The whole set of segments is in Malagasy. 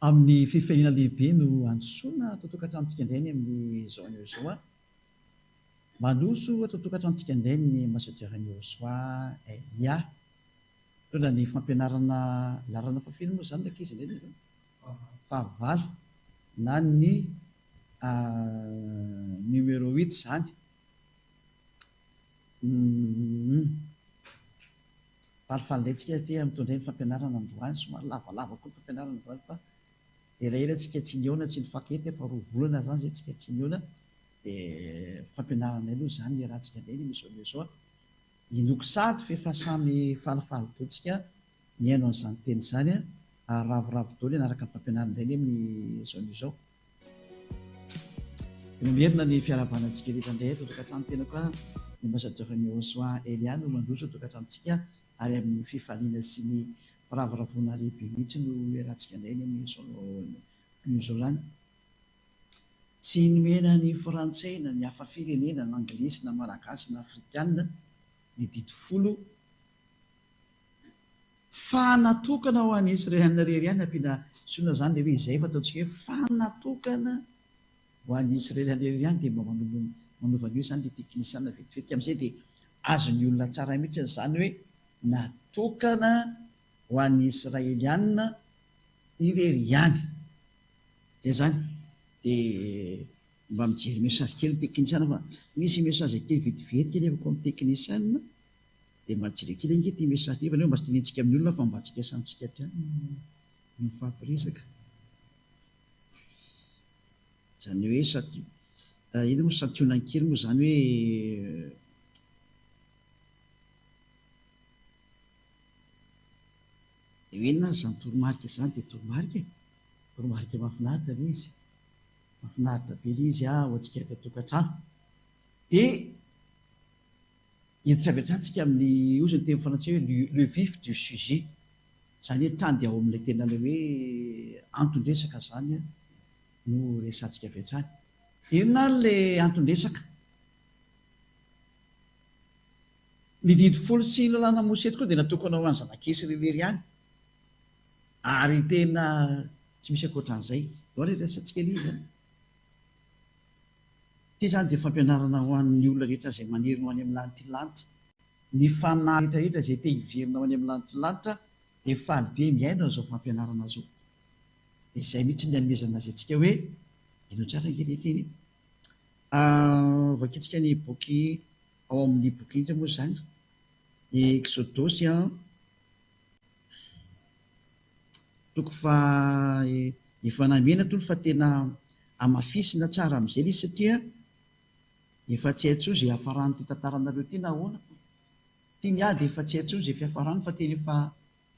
Amin'ny fifaliana lehibe no handrosoana ato an-tokantranontsika indray ny amin'izao anio izao. Mandroso ato an-tokantranontsika indray ny Ambassadeur Nirosoa Elia. Mitondra ny fampianarana laharana fahafeno moa izany ny ankizy indray nareo? Fahavalo na ny numéro huit izany. Falifaly indray tsika aty mitondra ny fampianarana androany, somary lavalava koa ny fampianarana androany fa elaela tsika tsy nihaona tsy nifankahita efa roa volana zany zay tsika tsy nihaona dia fampianarana aloha zany iarahantsika indray ny amin'izao anio izao. Inoako sady f'efa samy falifaly daholo tsika mihaino an'izany teny izany ary ravoravo daholo hanaraka ny fampianarana indray ny amin'izao anio izao. Mamerina ny fiarahabana antsika rehetra indray eto an-tokantrano tenako a, ny Ambassadeur Nihosoa Elia no mandroso an-tokantranontsika ary amin'ny fifaliana sy ny firavoravoana lehibe mihitsy no iarahantsika indray ny amin'izao anio izao. Tsy nomena ny frantsay na ny hafa firenena na anglisy na malagasy na afrikana ny didy folo Fa natokana ho an'ny Israeliana irery ihany, ampiana sorona izany ilay hoe izay fa ataontsika hoe fa natokana ho an'ny Israeliana irery ihany dia mba manova an'io izany ilay teknisiana vetivety amin'izay dia azon'ny olona tsara mihitsy izany hoe natokana ho an'ny Israeliana irery ihany. Izay izany dia mba mijery message kely ny teknisiana fa misy message kely vetivety kely avy amin'ny teknisiana. Dia mba jereo kely ange ity message ity fa aleo mba tsy tenentsika amin'ny olona fa mba tsika samy tsika ato ihany no mifampiresaka. Izany hoe sati inona moa santionany kely moa izany hoe dia hoe inona ary izany toromarika izany dia toromarika e! Toromarika mahafinaritra ilay izy. Mahafinaritra be ilay izy ho antsika eto an-tokantrano. Dia Hiditra avy hatrany tsika amin'ny, hozy ny teny frantsay hoe le vif du sujet, izany hoe hatrany dia ao amin'ilay tena ilay hoe anton-dresaka izany no resahantsika avy hatrany. Inona ary ilay anton-dresaka? Ny didy folo sy ny lalàna Mosesy tokoa dia natokana ho an'ny zanak'Israely irery ihany, ary tena tsy misy ankoatran'izay. Ndao ary resahantsika ilay izy an! Ity izany dia fampianarana ho an'ny olona rehetra izay maniry ny ho any amin'ny lanitry ny lanitra. Ny fanahy rehetra rehetra izay te hiverina ho any amin'ny lanitry ny lanitra dia faly be mihaino an'izao fampianarana izao. Dia izay mihitsy ny hanomezana azy antsika hoe, henoy tsara ange ilay teny e. Vakintsika ny boky ao amin'ny boky inona moa izany? Eksodosy an. Toko faha efa namena tony fa tena hamafisina tsara amin'izay ilay izy satria efa tsy hay intsony izay hiafaran'ity tantaranareo ity na ahoana fa ity ny ahy dia efa tsy hay intsony izay fiafarany fa tena efa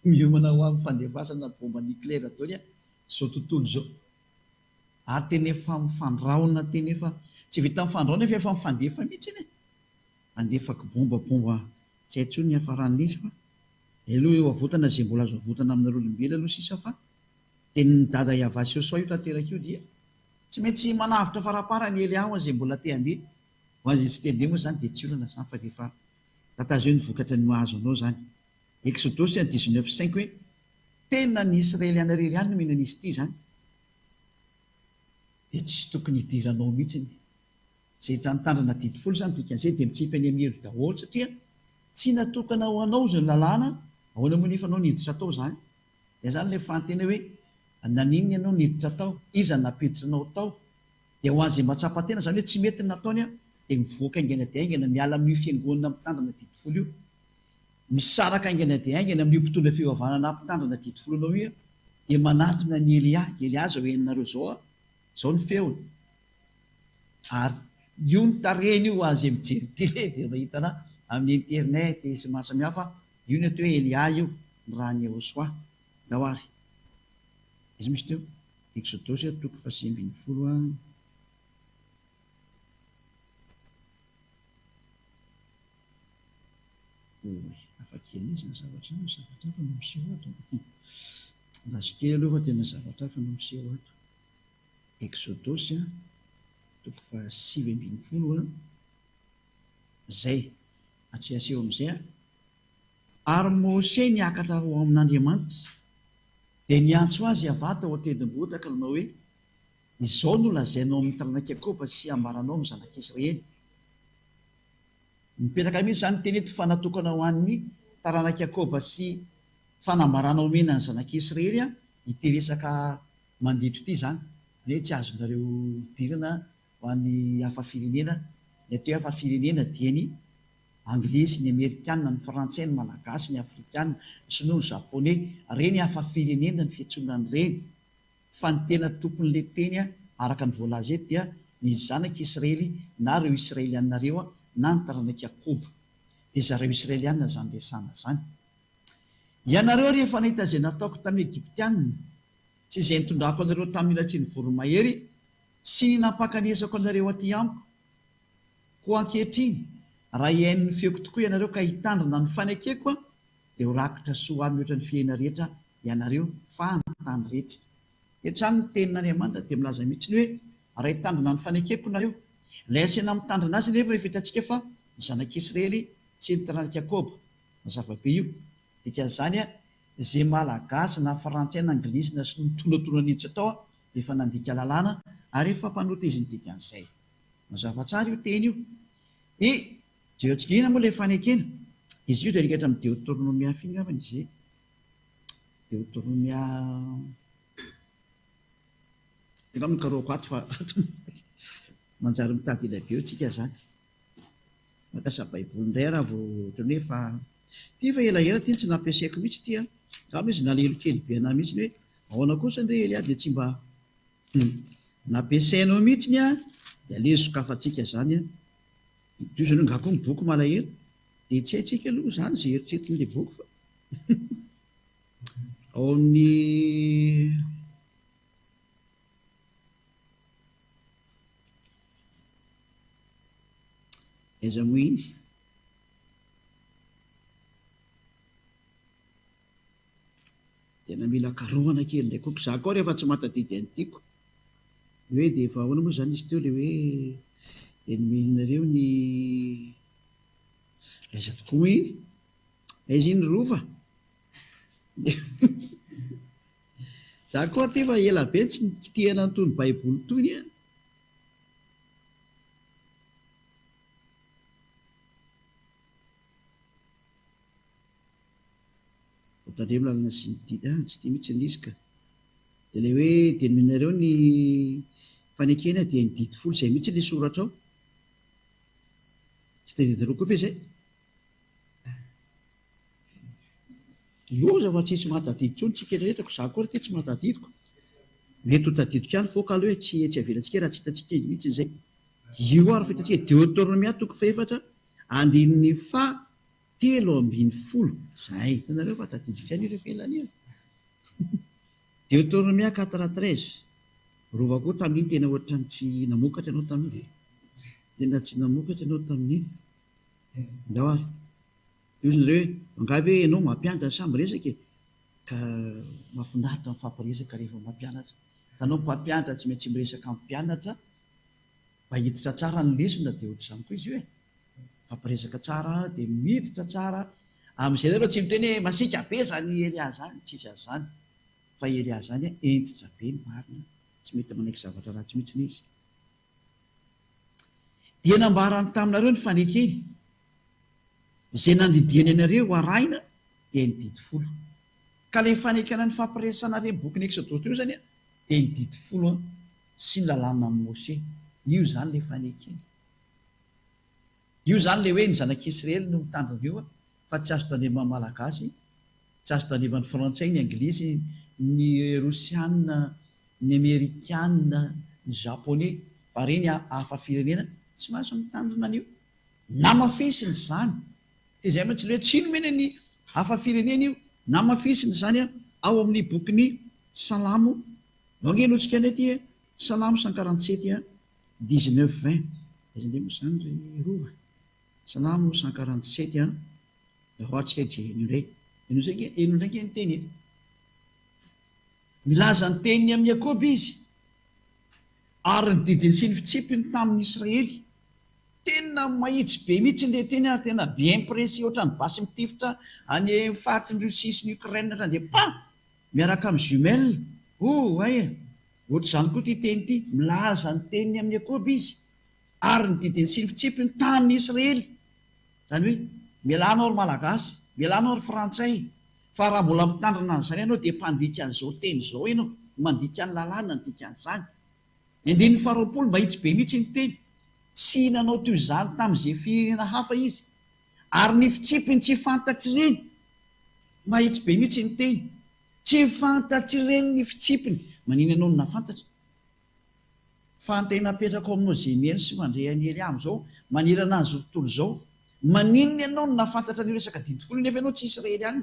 miomana ho amin'ny fandefasana bomba nucléaire daholo izao tontolo izao ary tena efa mifandrahona tena efa tsy vitan'ny mifandrahona fa efa mifandefa mihitsy e! Mandefa kibomba bomba tsy hay intsony ny hiafaran'ilay izy fa Aloha eo avotana izay mbola azo avotana aminareo olombelona aloha sisa fa tenin'i dada Yavah sy Yosoa io tanteraka io dia tsy maintsy manavotra faraparany Elia ho an'izay mbola te handeha, ho an'izay tsy te handeha moa izany dia tsy olana izany fa rehefa tatazo eo ny vokatra ny mahazo anao izany. Exodosy dix-neuf cinq hoe tena ny Israeliana irery ihany no mino an'izy ity izany dia tsy tokony hidiranao mihitsy ny Izay efa nitandrina didy folo izany dikan'izay dia mitsipy any amin'ny helo daholo satria tsy natokana ho anao izany lalàna, ahoana moa nefa anao niditra tao izany? Dia izany ilay fanontaniana hoe naninona ianao niditra tao? Iza no nampiditra anao tao? Dia ho an'izay mahatsapa tena izany hoe tsy mety ny nataony dia mivoaka haingana dia haingana miala amin'io fiangonana mitandrina didy folo io, misaraka haingana dia haingana amin'io mpitondra fivavahana nampitandrina didy folo anao io dia manatona an'i Elia, Elia izao henonareo izao izao ny feony. Ary io ny tarehiny io ho an'izay mijery télé dia mahita anà amin'ny internet sy maro samihafa, io ny atao hoe Elia io, ny ràn'i Yehosua. Ndao ary. Aiza misy teo? Eksodosy toko fahasivy ambinifolo a. Oy, hafa kely mihitsy izany zavatra izany, zavatra hafa no miseho ato. Andraso kely aloha fa tena zavatra hafa no miseho ato. Eksodosy toko faha 19 a, izay atsy aseho amin'izay a, ary Mose niakatra ho ao amin'Andriamanitra. Dia niantso azy Yavah tao an-tendrombohitra ka nanao hoe, Izao no lazainao amin'ny taranak'i Jakoba sy ambaranao amin'ny zanak'Israely. Mipetraka mihitsy izany ny teny eto fa natokana ho an'ny taranak'i Jakoba sy fanambarana omena ny zanak'Israely ity resaka mandeha eto ity izany. Izany hoe tsy azonareo idirana ho an'ny hafa firenena. Ny atao hoe hafa firenena dia ny Anglisy, ny Amerikana, ny Frantsay, ny Malagasy, ny Afrikana, ny Sinoa, ny Japoney. Ireny hafa firenena ny fiantsoana an'ireny. Fa ny tena tompon'ilay teny araka ny voalaza eto dia ny zanak'i Israely na ireo Israeliana ireo na ny taranak'i Jakoba. Dia zareo Israeliana izany resahana izany. Ianareo ary efa nahita izay nataoko tamin'ny Egyptiana, sy izay nitondrako anareo tamin'ny latsian'ny voromahery, sy ny nampakanesako anareo aty amiko. Koa ankehitriny, raha hihaino ny feoko tokoa ianareo ka hitandrina ny fanekeko, dia ho rakitra soa ahy mihoatra ny fiainana rehetra ianareo fa ny tany rehetra. Eto izany ny tenin'Andriamanitra dia milaza mihitsy ny hoe raha hitandrina ny fanekeko nareo. Ilay asaina mitandrina azy anefa efa hitantsika fa ny zanak'Israely sy ny taranak'i Jakoba. Mazava be io. Dikan'izany izay Malagasy na Frantsay na Anglisy na Sinoa mitonatona niditra tao dia efa nandika lalàna ary efa mpanota izy ny dikan'izay. Mazava tsara io teny io. Dia jerentsika inona moa ilay fanekena? Izy io dia arikatra amin'ny Deoteronomia firy angambany izy izay? Deoteronomia Angamba no karohako ato fa ato manjary mitady ela be eo tsika izany. Mampiasa baiboly indray raha vao ohatran'ny hoe efa ity efa elaela ity no tsy nampiasaiko mihitsy ity an. Angamba izy nalahelo kely be anah mihitsy hoe ahoana kosa ndry Elia dia tsy mba Nampiasainao mihitsiny an, dia aleo sokafantsika izany an. Toy izany hoe nga koa ny boky malahelo? Dia tsy haintsika aloha izany izay eritreretin'ilay boky fa ao amin'ny Aiza moa iny? Tena mila karohana kely indray koa, za koa rehefa tsy mahatadidy an'i tiako hoe dia efa ahoana moa izany izy teo ilay hoe dia nomenareo ny aiza tokoa moa iny? Aiza iny Rova? Za koa aty efa ela be tsy nikitihana an'itony baiboly itony an! Vao tandremo lalana sy ny didy. Ah, tsy tia mihitsy an'izy ka. Dia ilay hoe dia nomenareo ny fanekena dia ny didy folo izay mihitsy ilay soratra ao. Tsy tadidinareo koa ve izay? Loza fa tsisy mahatadidy intsony tsika rehetra ko za koa ry ty tsy mahatadidiko. Mety ho tadidiko ihany foka aloha e, tsy tsy avelantsika raha tsy hitantsika mihitsy izay. Io ary fa hitantsika Deoteronomia toko fahefatra andininy faha 13, Zay, hitanareo fa tadidiko ihany io rehefa ela ela. Deoteronomia quatre 13, Rova koa tamin'iny tena ohatran'ny tsy namokatra ianao tamin'iny. Tena tsy namokatra ianao tamin'iny. Ndao ary. Dia hozy nareo hoe, angaha ve ianao mampianatra sa miresaka e? Ka mahafinaritra mifampiresaka rehefa mampianatra. Hitanao mpampianatra tsy maintsy miresaka amin'ny mpianatra mba hiditra tsara ny lesona dia ohatr'izany koa izy io e. Mifampiresaka tsara dia miditra tsara. Amin'izay nareo tsy miteny hoe masiaka be izany Elia izany, tsisy an'izany. Fa Elia izany hentitra be ny marina, tsy mety manaiky zavatra ratsy mihitsy izy. Dia nambarany taminareo ny fanekeny, izay nandidiany anareo ho arahina dia ny didy folo. Ka ilay fanekena nifampiresahanareo amin'ny bokin'ny Eksodosy teo izany dia ny didy folo sy ny lalànan'i Mose. Io izany ilay fanekena. Io izany ilay hoe ny zanak'Israely no mitandrina io fa tsy azo tandreman'ny Malagasy, tsy azo tandreman'ny Frantsay, ny Anglisy, ny Rosiana, ny Amerikana, ny Japoney, fa ireny hafa firenena tsy mahazo mitandrina an'io. Namafisiny izany. Dia izay mantsy ilay hoe tsy nomena ny hafa firenena io. Namafisiny izany ao amin'ny bokin'ny Salamo. Nao ange henointsika indray ity e. Salamo 147, 19, 20. Aiza indray moa izany ry Rova? Salamo 147, Ndao ary tsika hijery an'io indray. Henoy indray ange ny teny e. Milaza ny teniny amin'i Jakoba izy, ary ny didiny sy ny fitsipiny tamin'i Israely. Tena mahitsy be mihitsy ilay teny ary tena bien précis ohatran'ny basy mitifitra any amin'ny faritry ny Russie sy ny Ukraine hatrany dia pa! Miaraka amin'ny jumelle. Oh, hay e! Ohatr'izany koa ity teny ity. Milaza ny teniny amin'i Jakoba izy, ary ny didiny sy ny fitsipiny tamin'i Israely. Izany hoe, mialà anao ry Malagasy, mialà anao ry Frantsay, fa raha mbola mitandrina an'izany ianao dia mpandika an'izao teny izao ianao, mandika ny lalàna ny dikan'izany. Ny andininy faharoapolo, mahitsy be mihitsy ny teny. Tsy nanao toy izany tamin'izay firenena hafa izy. Ary ny fitsipiny tsy fantatr'ireny. Mahitsy be mihitsy ny teny. Tsy fantatr'ireny ny fitsipiny. Manina ianao no nahafantatra? Fa ny tena apetrako aminao izay mihaino sy mandre an'i Elia amin'izao, manerana an'izao tontolo izao, maninona ianao no nahafantatra an'io resaka didy folo io nefa ianao tsy Israeliana?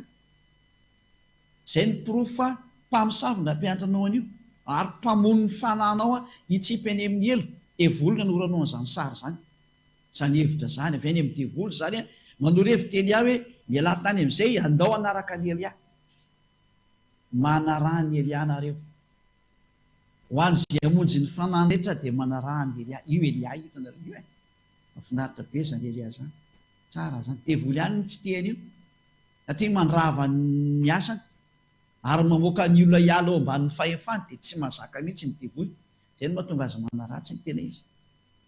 Izay no porofo fa mpamosavy no nampianatra anao an'io, ary mpamono ny fanahinao hitsipy any amin'ny helo, devoly nanoranao an'izany sary izany. Izany hevitra izany, avy any amin'ny devoly izany, manoro hevitra Elia hoe, mialà tany amin'izay, andao hanaraka an'i Elia. Manaraha an'i Elia nareo. Ho an'izay hamonjy ny fanahiny rehetra dia manaraha an'i Elia. Io Elia io hitanareo io e. Mahafinaritra be izany Elia izany. Tsara izany. Devoly ihany no tsy tia an'io. Satria mandrava ny asany ary mamoaka ny olona hiala eo ambanin'ny fahefany dia tsy mahazaka mihitsy ny devoly. Izay no mahatonga azy manaratsy ny tena izy.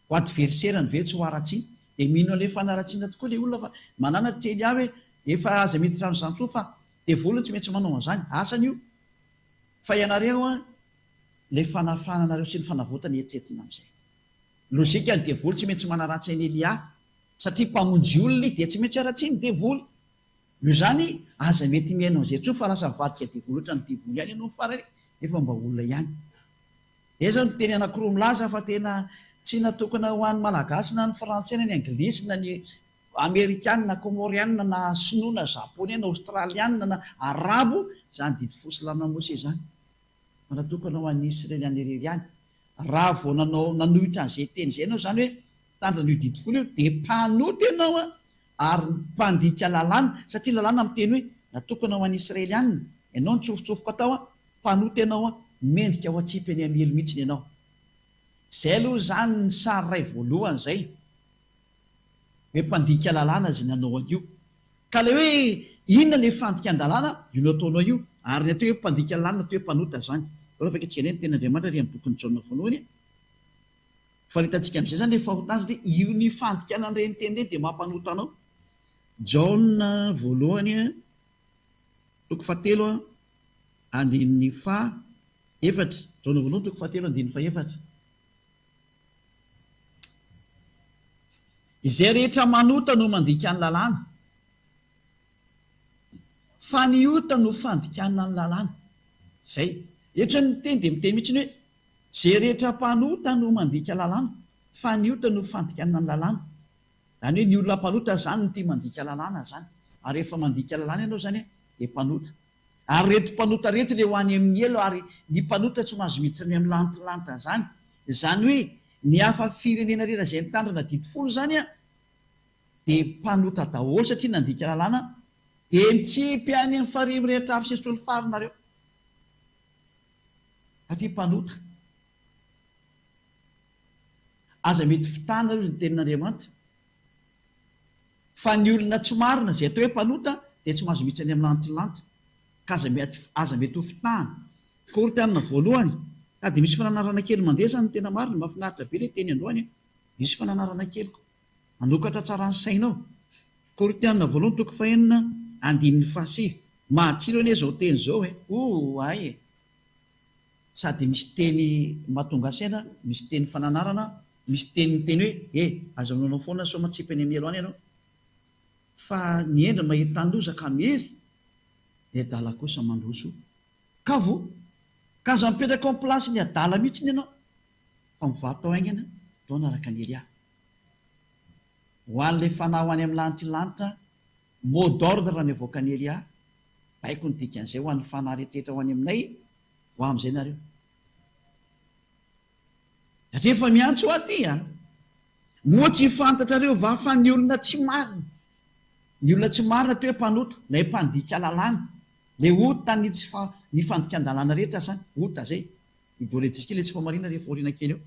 Ho adversaire-ny ve tsy ho haratsiana? Dia mino an'ilay fanaratsiana tokoa ilay olona fa mananatra Elia hoe efa aza miditra amin'izany intsony fa devoly no tsy maintsy manao an'izany. Asany io. Fa ianareo an, ilay fanafahana anareo sy ny fanavotana eritreretina amin'izay. Logique ny devoly tsy maintsy manaratsy an'i Elia satria mpamonjy olona izy dia tsy maintsy haratsian'ny devoly. Noho izany aza mety mihaino an'izay intsony fa lasa mivadika devoly ohatran'ny devoly ihany ianao ny farany nefa mba olona ihany. Dia zao ny teny anakiroa milaza fa tena tsy natokana ho an'ny Malagasy na ny Frantsay na ny Anglisy na ny Amerikana na Komoriana na Sinoa na Japoney na Aostraliana na Arabo izany didy fo sy lalana Mose izany fa natokana ho an'ny Israeliana irery ihany. Raha vao nanao nanohitra an'izay teny izay ianao izany hoe mitandrina io didy folo io dia mpanota ianao ary mpandika lalàna satria ny lalàna miteny hoe natokana ho an'ny Israeliana ianao nitsofotsofoka tao Mpanota ianao an, mendrika ho atsipy any amin'ny helo mihitsiny ianao. Izay aloha izany ny sary iray voalohany izay, hoe mpandika lalàna izay nanao an'io. Ka ilay hoe inona ilay fandikan-dalàna, io nataonao io. Ary ny atao hoe mpandika lalàna atao hoe mpanota izany. Aleo vakintsika indray ny tenin'Andriamanitra ary amin'ny bokin'i Jaona voalohany. Fa ny hitantsika amin'izay izany ilay fahotana satria io ny fandikana an'ireny teny ireny dia mampanota anao. Jaona voalohany toko fahatelo andininy faha efatra. Jaona voalohany toko fahatelo andininy fahefatra. Izay rehetra manota no mandika ny lalàna, fa ny ota no fandikana ny lalàna. Izay. Eto izany ny teny dia miteny mihitsy ny hoe, izay rehetra mpanota no mandika lalàna, fa ny ota no fandikana ny lalàna. Izany hoe ny olona mpanota izany no tia mandika lalàna izany. Ary rehefa mandika lalàna ianao izany dia mpanota. Ary ireto mpanota ireto ilay ho any amin'ny helo ary ny mpanota tsy mahazo miditra any amin'ny lantilantiny izany. Izany hoe ny hafa firenena rehetra izay nitandrina didy folo izany dia mpanota daholo satria nandika lalàna dia mitsipy any amin'ny farihy mirehitra afo sy solifara nareo satria mpanota. Aza mety fitana hoy ny tenin'Andriamanitra. Fa ny olona tsy marina, izay atao hoe mpanota, dia tsy mahazo miditra any amin'ny lanitry ny lanitra. Ka aza mety, aza mety ho fitahana. Korintiana voalohany, Sady misy fananarana kely mandeha izany ny tena marina, mahafinaritra be ilay teny androany an! Misy fananarana kely koa. Manokatra tsara ny sainao. Korintiana voalohany toko fahenina andininy fahasivy. Mahatsilo anie izao teny izao e! Oay e! Sady misy teny mahatonga saina, misy teny fananarana, misy teny miteny hoe eh! aza manaonao foana sao matsipy any amin'ny helo any ianao. Fa ny hendry mahita loza ka miery, ny adala kosa mandroso ka voa. Ka aza mipetraka ao amin'ny place ny adala mihitsiny ianao fa mivaha tao haingana dona araka an'i Elia. Ho an'ilay fanahy ho any amin'ny lanitry ny lanitra, mot d'ordre ny avoakan'i Elia, baiko ny dikan'izay ho an'ny fanahy rehetra ho any aminay, Ho amin'izay nareo. Rehefa miantso aho aty a! Moa tsy fantatrareo va fa ny olona tsy marina, ny olona tsy marina toy hoe mpanota, ilay mpandika lalàna, ilay ota ny tsy fa, ny fandikan-dalàna rehetra zany, ota zay, io Doledisky ilay tsy fahamarinana rehefa aoriana kely eo.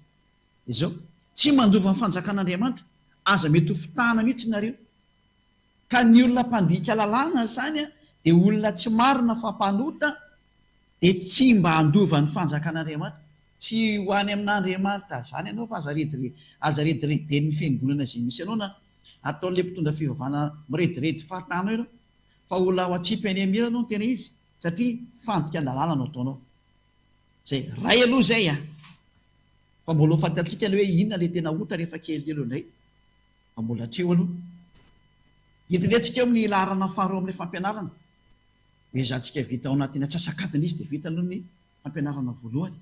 Izao, tsy mandova ny fanjakan'Andriamanitra, aza mety ho fitahana mihitsy nareo. Ka ny olona mpandika lalàna zany a, dia olona tsy marina fa mpanota. Dia tsy mba handova ny fanjakan'Andriamanitra. Tsy ho any amin'Andriamanitra izany ianao fa aza redire, aza redireden'ny fiangonana izay misy anao na ataon'ilay mpitondra fivavahana mirediredy fahatany eo ianao. Fa olona ao atsipy any amin'ny ela ianao no tena izy satria fandikan-dalàna no ataonao. Izay ray aloha izay an! Fa mbola ho fantatsika ny hoe inona ilay tena ota rehefa kelikely eo indray. Fa mbola hatreo aloha. Hidinetsika eo amin'ny laharana faharoa amin'ilay fampianarana. Ezahantsika vita ao anatin'ny antsasak'adiny izy dia vita aloha ny fampianarana voalohany.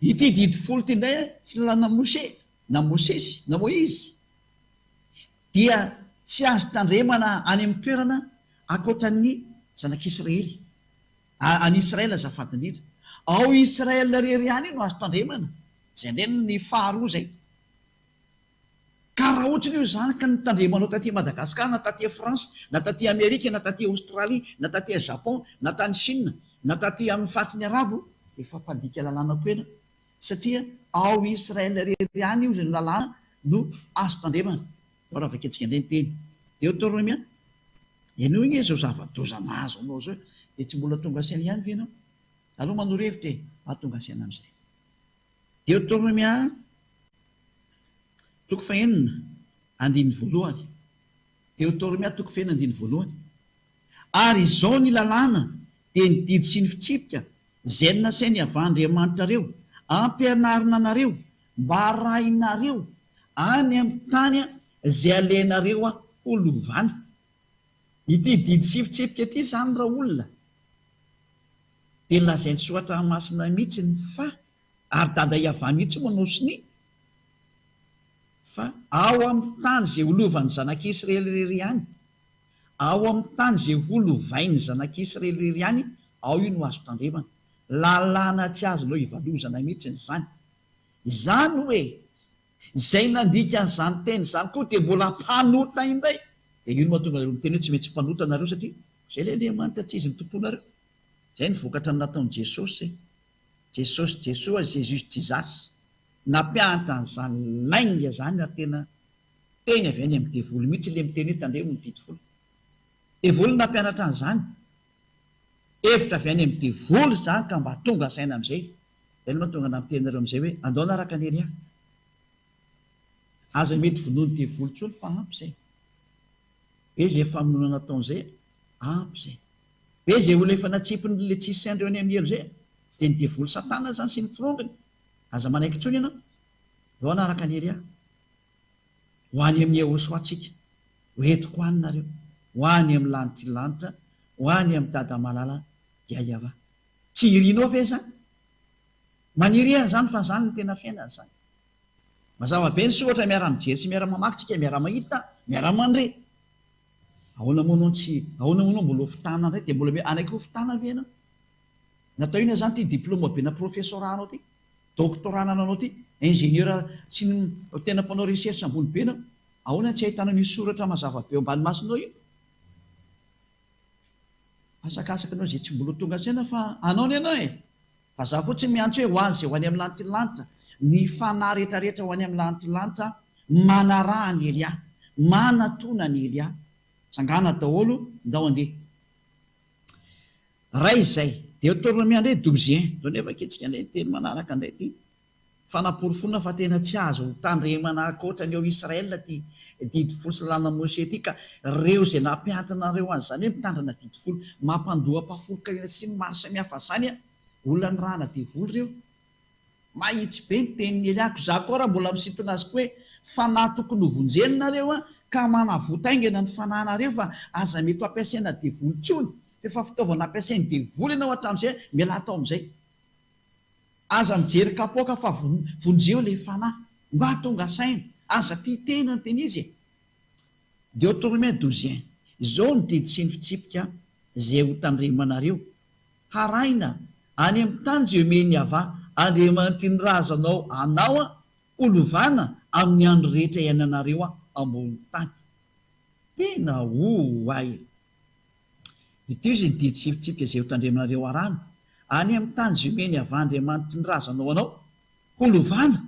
Ity didy folo ity indray sy lalàna Moshe na Mosesy na Moizy dia tsy azo tandremana any amin'ny toerana ankoatran'ny zanak'Israely. Any Israel azafady indrindra. Ao Israel irery ihany io no azo tandremana. Izay indray ny faharoa izay. Ka raha otriny io izany ka notandremanao taty Madagascar na taty France na taty Amerika na taty Australie na taty Japon na tany Chine na taty amin'ny faritry ny Arabo dia efa mpandika lalàna koa ianao satria ao Israel irery ihany io izay lalàna no azo tandremana. Ndao raha vakintsika indray ny teny Deoteronomia. Henoy anie izao zava-doza nahazo anao izao e! Dia tsy mbola tonga saina ihany ve ianao? Aleo manoro hevitra e! Hahatonga saina amin'izay. Deoteronomia toko fahenina andininy voalohany. Deoteronomia toko fahenina andininy voalohany. Ary izao ny lalàna dia ny didy sy ny fitsipika izay nasain'i Yavah Andriamanitrareo ampianarina anareo mba harahinareo any amin'ny tany izay alehanareo ho lovana. Ity didy sy fitsipika ity izany raolona dia lazain'ny soratra masina mihitsy ny fa ary dada Yavah mihitsy manao sonia fa ao amin'ny tany izay ho lovan'ny zanak'Israely irery ihany, ao amin'ny tany izay ho lovain'ny zanak'Israely irery ihany, ao io no azo tandremana. Lalàna tsy azonao ivalozana mihitsy izany. Izany hoe izay nandika an'izany teny izany koa dia mbola mpanota indray. Dia io no mahatonga anareo miteny hoe tsy maintsy mpanota nareo satria izay ilay Andriamanitra tsy izy no tomponareo. Izay no vokatra ny nataon'i Jesosy. Jesosy Jesoa Jesus Jesus nampianatra an'izany lainga izany ary tena teny avy any amin'ny devoly mihitsy ilay miteny hoe tandremo ny didy folo. Devoly no nampianatra an'izany. Hevitra avy any amin'ny devoly izany ka mba tonga saina amin'izay. Izay no mahatonga anah miteny anareo amin'izay hoe andao hanaraka an'i Elia. Aza mety vonoin'ny devoly intsony fa ampy izay. Be izay famonoana nataony izay, ampy izay. Be izay olona efa natsipiny le tsisy sain-dreo any amin'ny helo izay, dia ny devoly satana izany sy ny firongony. Aza manaiky intsony ianao. Andao hanaraka an'i Elia. Ho any amin'i Yehosua tsika. Ho entiko any nareo. Ho any amin'ny lanitry lanitra, ho any amin'i Dada malala Yayava. Tsy irinao ve izany? Maniria an'izany fa izany no tena fiainana izany. Mazava be ny soratra miara-mijery sy miara-mamaky tsika, miara-mahita, miara-mandre. Ahoana moa anao tsy, ahoana moa anao mbola ho fitana indray? Dia mbola hanaiky ho fitana ve ianao? Natao inona izany ity diplôme be-na professorat anao ity? Doctorat anananao ity? Ingénieur sy ny tena mpanao recherche ambony be ianao? Ahoana no tsy ahitanao an'io soratra mazava be eo ambany masonao io? Asakasaka anao izay tsy mbola ho tonga saina fa anao ny anao e! Fa za fotsiny miantso hoe ho azy izay ho any amin'ny lanitry ny lanitra, ny fanahy rehetra rehetra ho any amin'ny lanitry ny lanitra, manaraha an'i Elia, manatona an'i Elia. Tsangana daholo, ndao andeha. Ray izay. Deuteronomia indray douze un. Ndao nefa akia-tsika indray ny teny manaraka indray ity. Fanaporofoana fa tena tsy azo tandremana ankoatra ny ao Israel ity didy folo sy lalàna Moshe ity ka reo izay nampianatra anareo an'izany hoe mitandrina didy folo mampandoa ampahafolon-karena sy ny maro samihafa izany an! olona nirahana devoly reo. Mahitsy be ny tenin'i Elia ko za koa raha mbola misintona azy koa hoe fanahy tokony ho vonjeny nareo an ka manavota haingana ny fanahinareo fa aza mety ho ampiasaina devoly intsony fa efa fitaovana ampiasain'ny devoly ianao hatramin'izay mialà tao amin'izay. Aza mijery kapoaka fa vonjeo le fanahy. Mba tonga saina. Aza tia tena ny tena izy e. Deuteronome 12 un. Izao no didy sy ny fitsipika izay ho tandremanareo, harahina any amin'ny tany izay omen'i Yavah Andriamanitry ny razanao anao ho lovana amin'ny andro rehetra iainanareo ambony tany. Tena oay e. Ity izy ny didy sy fitsipika izay hotandremanareo arahina, any amin'ny tany izay omeny avy Andriamanitry ny razanao anao, ho lovana,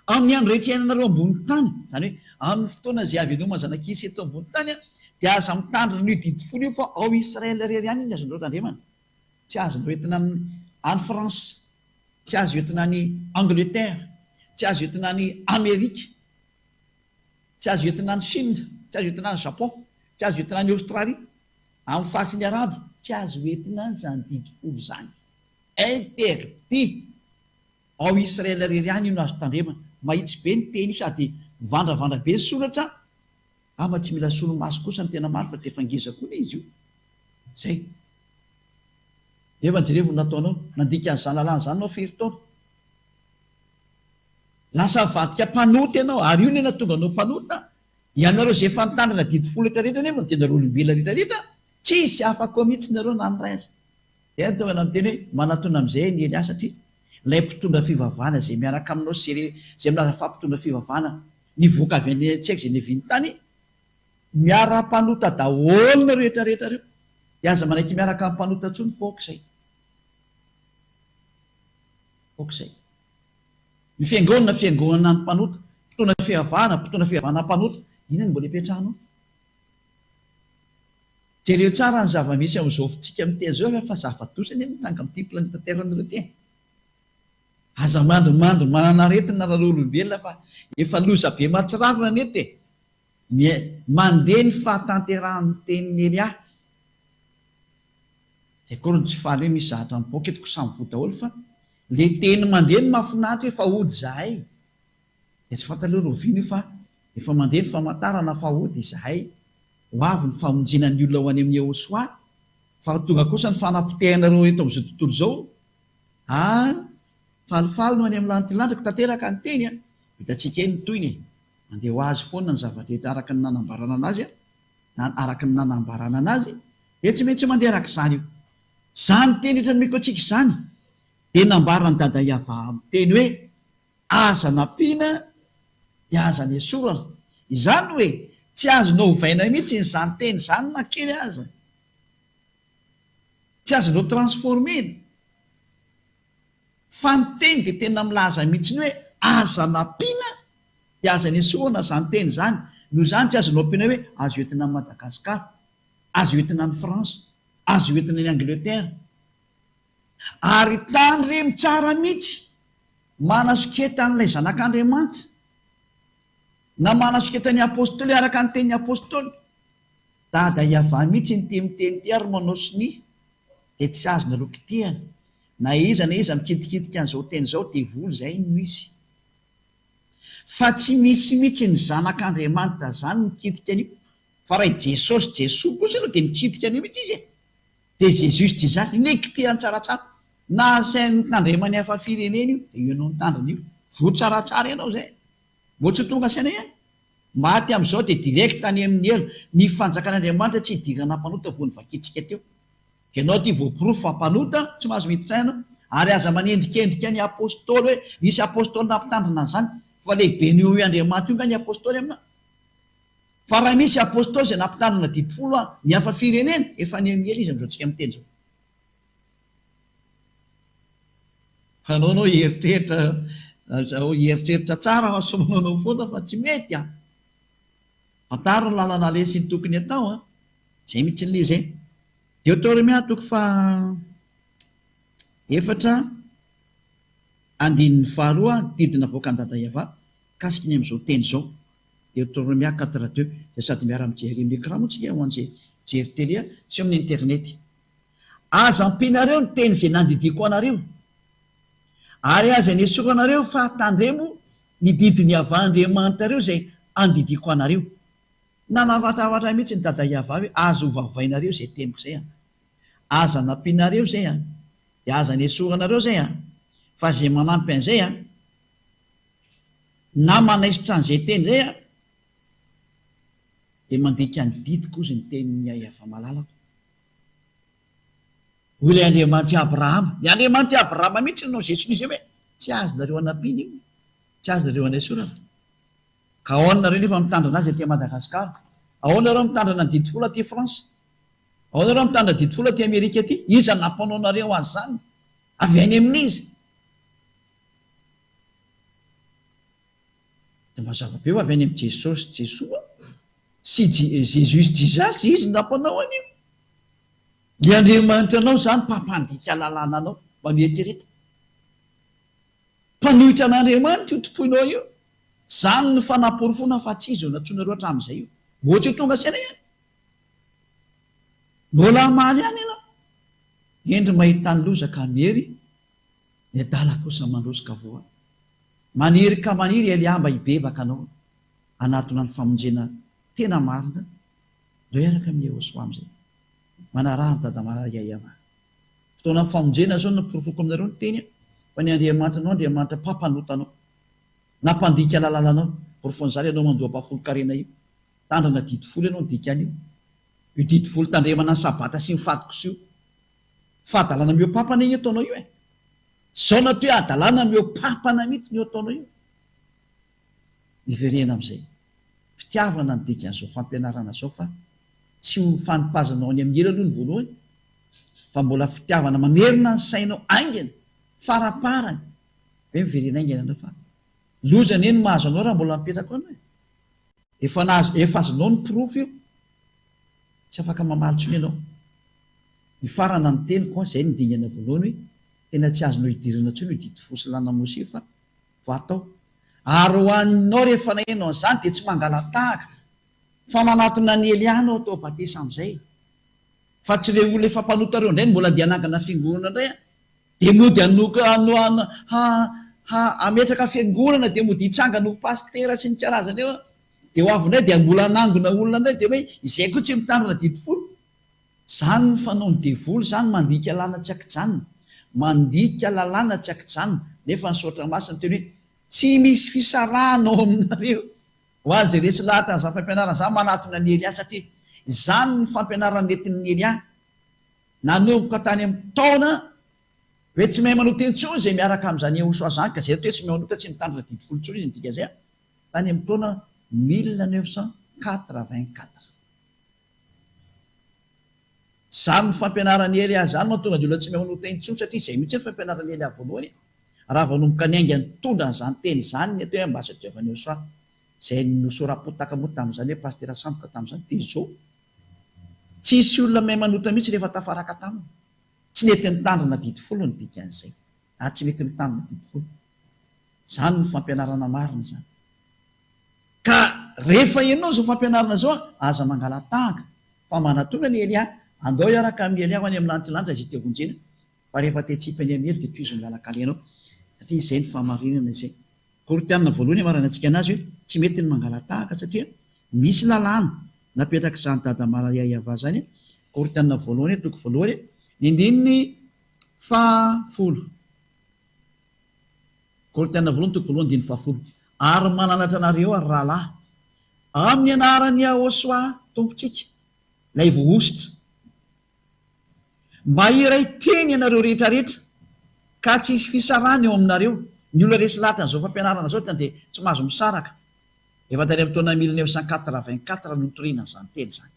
amin'ny andro rehetra iainanareo ambony tany, izany hoe, amin'ny fotoana izay haveloman'ny zanak'Isy eto ambony tany, dia aza mitandrina an'io didy folo io fa ao Israel irery ihany iny azonareo tandremana. Tsy azonao entina amin'ny. Any France, tsy azo entina any Angleterre, tsy azo entina any Amerika, tsy azo entina any Chine, tsy azo entina any Japon, tsy azo entina any Australie, amin'ny faritry ny Arabo, tsy azo entina any izany didy folo izany. Interdit! Ao Israel irery ihany io no azo tandremana. Mahitsy be ny teny io sady mivandravandra be ny soratra, angamba tsy mila solomaso kosa ny tena maro fa dia efa ngeza koa ilay izy io. Zay. Nefa jerevo ny nataonao, nandika an'izany lalàna izany ianao firy taona. Lasa nivadika mpanota ianao, ary io no nahatonga anao mpanota. Ianareo izay efa nitandrina didy folo rehetra rehetra nefa dia nareo olombelona rehetra rehetra, tsisy afaka ao mihitsy nareo na ny ray aza. Dia tonga nanao teny hoe, manatona amin'izay an'i Elia satria ilay mpitondra fivavahana izay miaraka aminao sy izay milaza fa mpitondra fivavahana nivoaka avy any tsy haiko izay niaviany tany, miara-mpanota daholo nareo rehetra rehetra reo, dia aza manaiky miaraka amin'ny mpanota intsony fa aoka izay. Aoka izay. Ny fiangonana, fiangonana ny mpanota, mpitondra fivavahana, mpitondra fivavahana mpanota, inona no mbola ipetrahanao? Jereo tsara ny zava-misy amin'izao fitsika miteny izao fa zava-doza anie mitranga amin'ity planeta Terre anareo ity e! Aza mandrimandry manana aretina nareo olombelona fa efa loza be mahatsiravina anie eto e! Mandeha ny fahatanterahan'ny tenin'i Elia. Zay akory no tsy faly hoe misy zavatra mipoaka eto ko samy voa daholo fa le teny mandeha no mahafinaritra hoe fa hody zahay. Dia tsy fantatra aloha rahoviana io fa efa mandeha ny famantarana fa hody izahay. Ho avy ny famonjena ny olona ho any amin'i Yehosua fa ho tonga kosa ny fanapotehana ireo eto amin'izao tontolo izao. Ah! Falifaly no any amin'ny lanitra lanitra ko tanteraka ny teny a! Hitantsika eny ny tohiny e! Mandeha ho azy foana ny zava-drehetra araka ny nanambarana anazy a! Na araka ny nanambarana anazy dia tsy maintsy mandeha araka izany io. Izany teny rehetra nomeko antsika izany dia nambaran'i Dada Yavah miteny hoe Aza nampiana dia aza nesorana. Izany hoe tsy azonao ovaina mihitsy izany teny izany na kely aza. Tsy azonao transformer-na. Fa ny teny dia tena milaza mihitsy ny hoe aza nampiana dia aza nesorana izany teny izany. Noho izany tsy azonao ampiana hoe azo entina any Madagascar, azo entina any France, azo entina any Angleterre. Ary tandremo tsara mihitsy Manasoketa an'ilay Zanak'Andriamanitra, na manasoketa ny Apostoly araka ny tenin'ny Apostoly. Dada Yavah mihitsy ity miteny ity ary manao sonia dia tsy azonareo kitihana. Na iza na iza mikitikitika an'izao teny izao devoly izay no izy. Fa tsy misy mihitsy ny Zanak'Andriamanitra zany mikitika an'io. Fa raha i Jesosy Jesoa kosa aloha dia mikitika an'io mihitsy izy e. Dia Jesus Jesus iny e kitihany tsaratsara. Na asainy notandremany hafa firenena io dia io ianao mitandrina io. Voa tsaratsara ianao zay. Mbô tsy ho tonga saina ihany. Maty amin'izao dia direct any amin'ny helo. Ny fanjakan'Andriamanitra tsy hidirana mpanota vao novakintsika teo. Ianao ity voaporofo fa mpanota, tsy mahazo miditra any ianao. Ary aza manendrikendrika ny apostoly hoe nisy apostoly nampitandrina an'izany. Fa lehiben'io Andriamanitra io nga ny apostoly aminao? Fa raha misy apostoly izay nampitandrina didy folo an ny hafa firenena, efa niha-miely izy amin'izao tsika miteny izao. Anao anao hieritreritra hieritreritra tsara fa sao manaonao foana fa tsy mety an! Fantaro ny lalana aleha sy ny tokony atao an! Izay mihitsy ny izy e! Deoteronomia toko faha efatra andininy faharoa didy navoakan'i Dada Yavah mikasika ny amin'izao teny izao. Deuteronomia 4 deux dia sady miara mijery amin'ny écran moa tsika ho an'izay mijery télé sy eo amin'ny internet. Aza ampianareo ny teny izay nandidiako anareo, ary aza nesoranareo fa tandremo ny didin'i Yavah Andriamanitrareo izay andidiako anareo. Nanavatravatra mihitsy ny dada Yavah hoe aza ovavainareo izay teniko izay an! Aza nampianareo izay an! Dia aza nesoranareo izay an! Fa izay manampy an'izay an! Na manaisotra an'izay teny izay aho, dia mandika ny didiko hozy ny tenin'i Yahvah malalako. Hoy ilay Andriamanitr'i Abrahama, ny Andriamanitr'i Abrahama mihitsy no naozeson'izy izay hoe, tsy azonareo anampiana io, tsy azonareo anaisorana. Ka ahoana nareo nefa mitandrina azy aty Madagasikara? Ahoana nareo mitandrina ny didy folo aty France? Ahoana nareo mitandrina didy folo aty Amerika aty? Iza nampanao anareo an'izany? Avy any amin'iza? Dia mazava be fa avy any amin'i Jesosy Jesoa sy Jesus Jesus izy no nampanao an'io. Ny Andriamanitra anao izany mpampandika lalàna anao. Mba mieritrereta. Mpanohitra an'Andriamanitra io tompoinao io. Izany no fanaporofoana fa tsy izy io nantsoinareo hatramin'izay io. Mbola tsy ho tonga saina ihany. Mbola hamaly ihany ianao. Hendry mahita ny loza ka miery, ny adala kosa mandroso ka voa. Maniry ka maniry Elia mba hibebaka anao hanatona ny famonjena tena marina, ndao hiaraka amin'i Yehosua amin'izay. Manaraha an'i Dada Malala Yayama. Fotoanan'ny famonjena izao no porofoko aminareo ny teny fa ny Andriamanitranao Andriamanitra mpampanota anao na mpandika lalàna anao, porofon'izany ianao mandoa ampahafolon-karena io, tandrana didy folo ianao ny dikan'io, io didy folo tandremana ny sabata sy ny fadikoso io. Fahadalana mihoa-pampana io ataonao io e! Zao natao hoe hadalana mihoa-pampana mihitsy ny io ataonao io. Miverena amin'izay. Fitiavana ny dikan'izao fampianarana izao fa tsy ho fanipazana any amin'ny helo aloha ny voalohany fa mbola fitiavana mamerina ny sainao haingana, faraparany, hoe miverena haingana ianao fa loza anie ny mahazo anao raha mbola mipetraka ao ianao e! Efa nahazo, efa azonao ny porofo io, tsy afaka mamaly intsony ianao. Mifarana ny teniko an, izay ny dingana voalohany hoe tena tsy azonao idirana intsony io didy fo sy lalana Mosesy fa voatao. Ary ho anao rehefa naheno an'izany dia tsy mangala-tahaka fa manatona an'i Elia anao atao batisa amin'izay. Fa tsy ireo olona efa mpanota ireo indray no mbola andeha hanangana fiangonana indray an! Dia mody hanoka hano hano ha ha hametraka fiangonana dia mody hitsangana ho pasitera sy ny karazany eo an! Dia ho avy indray dia mbola hanangona olona indray dia hoe izay koa tsy mitandrina didy folo. Zany ny fanaon'ny devoly zany mandika lalana tsy ankijanona, mandika lalàna tsy ankijanona, nefa ny soratra masina miteny hoe tsy misy fisarahana ao aminareo. Ho azy izay resy lahatra an'izany fampianarana izany manatona an'i Elia satria izany ny fampianarana nentin'i Elia nanomboka tany amin'ny taona hoe tsy mahay manota intsony izay miaraka amin'izany Yehosua izany ka izay atao hoe tsy mahay manota tsy mitandrina didy folo intsony izy ny dikan'izay tany amin'ny taona 1984. Izany fampianaran'i Elia izany mahatonga ny olona tsy mahay manota intsony satria izay mihitsy ny fampianaran'i Elia voalohany e! Raha vao nanomboka niainga nitondra an'izany teny izany ny atao hoe ambassadeur an'i Yosua izay nosoram-potaka moa tamin'izany hoe pasitera sandoka tamin'izany dia izao tsisy olona mahay manota mihitsy rehefa tafaraka taminy. Tsy nety nitandrina didy folo ny dikan'izay ary tsy mety mitandrina didy folo. Izany no fampianarana marina izany. Ka rehefa henonao izao fampianarana izao, aza mangala-tahaka, fa manatona an'i Elia, andao hiaraka amin'i Elia ho any amin'ny lanitry lanitra izay te honjena, fa rehefa te hitsipy any amin'ny helo dia tohizo ny lalan-kalehanao, satria izay no fahamarinana izay. Korintiana voalohany amaranantsika anazy hoe tsy mety ny mangala-tahaka satria misy lalàna napetrak'izany dada Malaiaiava izany, Korintiana voalohany toko voalohany ny andininy faha folo. Korintiana voalohany toko voalohany andininy fahafolo Ary mananatra anareo aho, ry rahalahy, amin'ny anaran'i Yahoshuah Tompontsika, ilay voahosotra, mba hiray teny ianareo rehetra rehetra, ka tsy hisy fisarahana eo aminareo. Ny olona resy lahatra an'izao fampianarana izao dia tsy mahazo misaraka. Efa tany amin'ny taona 1984 no nitoriana an'izany teny izany.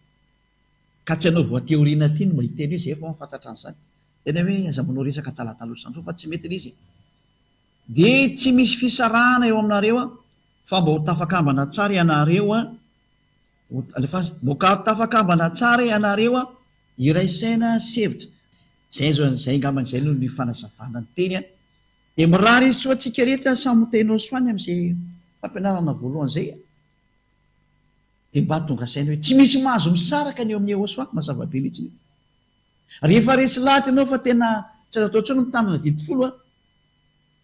Ka tsy ianao vao aty aoriana aty no mba hiteny hoe izay vao mahafantatra an'izany. Tena hoe aza manao resaka adaladala ohatr'izany foana fa tsy mety ilay izy e. Dia tsy misy fisarahana eo aminareo an, fa mba ho tafakambana tsara ianareo an, alefaso, mba ho tafakambana tsara ianareo an, hiray saina sy hevitra. Izay izao, izay angambany izay no ny fanazavana ny teny an. Dia mirary soa antsika rehetra samy ho tenao soa any amin'izay fampianarana voalohany izay an. Dia mba tonga saina hoe tsy misy mahazo misaraka ny eo amin'ny Yehosua, mazava be mihitsy io. Rehefa resy lahatra ianao fa tena tsy azo atao intsony ny mitandrina didy folo an,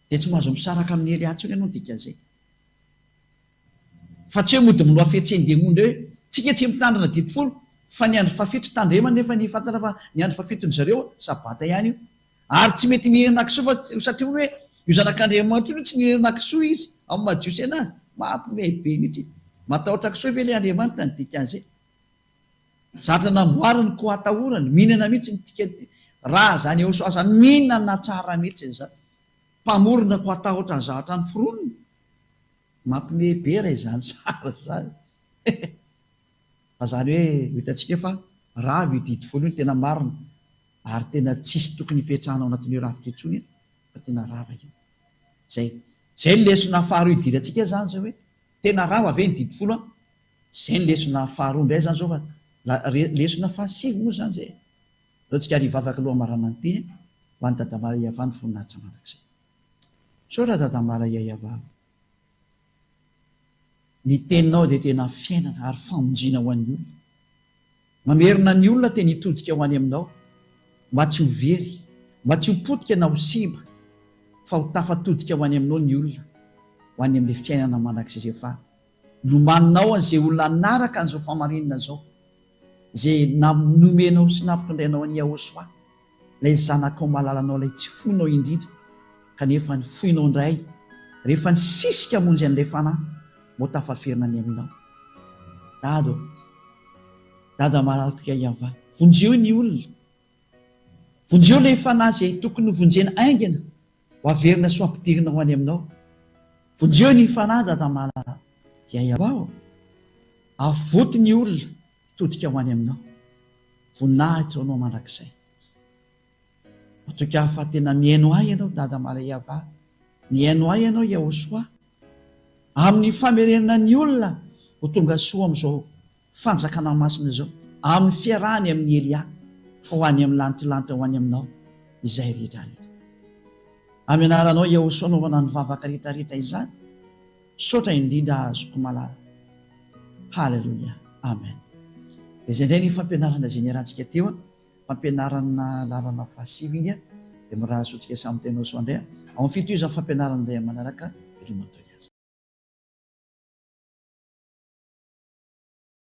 dia tsy mahazo misaraka amin'i Elia intsony ianao ny dikan'izay. Fa tsy hoe mody minoa fihetseham-demony indray hoe tsika tsy mitandrina didy folo fa ny andro fahafito tandremana nefa ny fantatra fa ny andro fahafiton-dry zareo sabata ihany io. Ary tsy mety mihinana kisoa fa satria hono hoe io zanak'Andriamanitra io no tsy nihinana kisoa izy amin'ny maha jiosy anazy. Mampiomehy be mihitsy. Matahotra kisoa ve ilay Andriamanitra ny dikan'izay? Zatra namboariny koa atahorany, mihinana mihitsy ny tika raha zany Yehosua zany mihinana tsara mihitsy zany. Mpamorona koa atahotra ny zavatra noforoniny. Mampiomehy be raha izany sary izany. Fa zany hoe ho hitantsika eo fa rava io didy folo io ny tena marina ary tena tsisy tokony hipetrahana ao anatin'io rafitra io intsony fa tena rava io. Zay. Zay ny lesona faharoa idirantsika zany zao hoe tena rava ve ny didy folo an? Zay ny lesona faharoa indray zany zao fa lesona fahasivy moa zany zay e. Aleo tsika ary hivavaka aloha hamarana ny teny. Ho an'i Dadamala Iavah ny voninahitra mandrakizay. Misaotra Dadamala Iavah. Ny teninao dia tena fiainana ary famonjena ho an'ny olona. Mamerina ny olona teny hitodika ho any aminao, mba tsy ho very, mba tsy ho potika na ho simba, fa ho tafatodika ho any aminao ny olona, ho any amin'ilay fiainana mandrakizay izay efa nomaninao an'izay olona hanaraka an'izao fahamarinana izao, izay nomenao sy nampitondrainao an'i Yahoshuah. Ilay zanakao malalanao ilay tsy foinao indrindra kanefa ny foinao indray rehefa nisisika hamonjy an'ilay fanahy vao tafaverina any aminao. Dada ô! Dada malalako Yavah, vonjeo ny olona, vonjeo ilay fanahy izay tokony ho vonjena haingana ho averina sy ho ampidirina ho any aminao. Vonjeo ny fanahy Dada malala Yavah ô! Avoty ny olona hitodika ho any aminao. Voninahitra ho anao mandrakizay. Matoky aho fa tena mihaino ahy ianao Dada Malayava. Mihaino ahy ianao Yahosoa. Amin'ny famerenana ny olona ho tonga soa amin'izao fanjakana masina izao, amin'ny fiarahany amin'i Elia ho any amin'ny lantilanty ho any aminao izay rehetra rehetra. Amin'ny anaranao Yahosoa anaovana ny vavaka rehetra rehetra izany. Misaotra indrindra azoko malala. Haleloia. Amen. Dia izay indray ny fampianarana izay niarahantsika teo an. Fampianarana laharana fahasivy iny an. Dia mirary soa antsika samy tena ho soa indray an. Ao amin'ny fitohizan'ny fampianarana indray amin'ny manaraka. Veloma tompoko.